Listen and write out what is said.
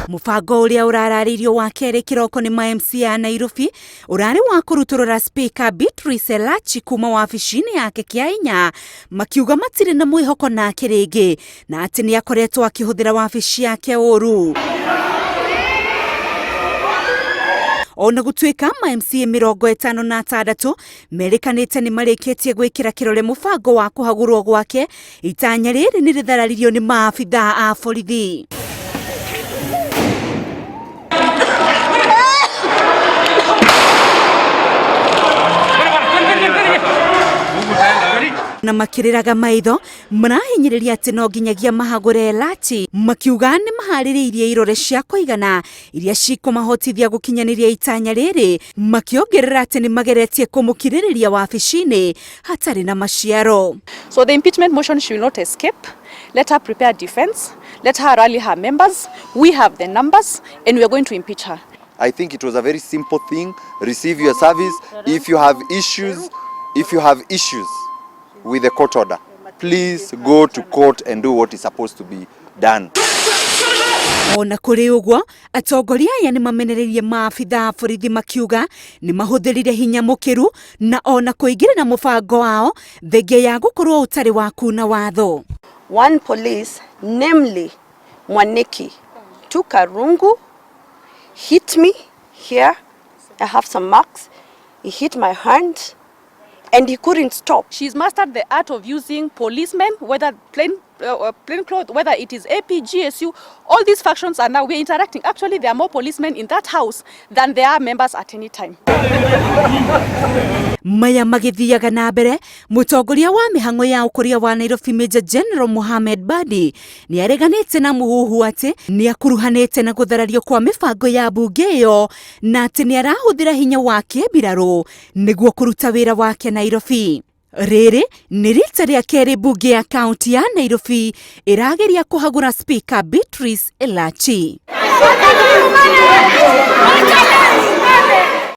Mũbango ũrĩa ũrararĩirio wa kerĩ kĩroko nĩ ma MCA a Nairobi ũrarĩ wa kũrutũrũra Speaker Beatrice Elachi kuma wabici-inĩ yake kĩa hinya, makiuga matirĩ na mwĩhoko nake rĩngĩ na atĩ nĩ akoretwo akĩhũthĩra wabici yake ũru. Ona gũtuĩka ma MCA 56 merĩkanĩte nĩ marĩkĩtie gwĩkĩra kĩrore mũbango wa kũhagũrwo gwake, itanya rĩrĩ nĩ rĩthararirio nĩ maabithaa a borithi. Na makĩrĩraga maitho marahinyĩrĩria atĩ no nginyagia mahagũre Elachi, makiuga nĩ maharĩrĩirie irore cia kũigana iria cikũmahotithia gũkinyanĩria itanya rĩrĩ, makĩongerera atĩ nĩ mageretie kũmũkirĩrĩria wabici-inĩ hatarĩ na maciaro. So the impeachment motion, she will not escape. Let her prepare defense. Let her rally her members. We have the numbers and we are going to impeach her. I think it was a very simple thing. Receive your service. If you have issues with the court order, please go to court and do what is supposed to be done. Ona kũrĩ ũguo, atongoria aya nĩ mamenereirie maabithaa a borithi makiuga nĩ mahũthĩrire hinya mũkĩru na ona kũingĩrĩra mũbango wao thengia ya gũkorwo ũtarĩ wa kuna watho. One police, namely Mwaniki, took a rungu, hit me here. I have some marks. He hit my hand and he couldn't stop. She's mastered the art of using policemen, whether plain clothes, whether it is AP, GSU, all these factions are now, we're interacting. Actually, there are more policemen in that house than there are members at any time. Maya magĩthiaga na mbere, mũtongoria wa mĩhang'o ya ũkũria wa Nairobi Major General Mohamed Badi nĩ areganĩte na mũhuhu atĩ nĩ akuruhanĩte na gũtharario kwa mĩbango ya mbunge ĩyo na atĩ nĩ arahũthĩra hinya wa kĩmbirarũ nĩguo kũruta wĩra wake Nairobi. Rĩrĩ nĩ rita rĩa kerĩ mbunge ya kaunti ya Nairobi ĩrageria kũhagũra Speaker Beatrice Elachi.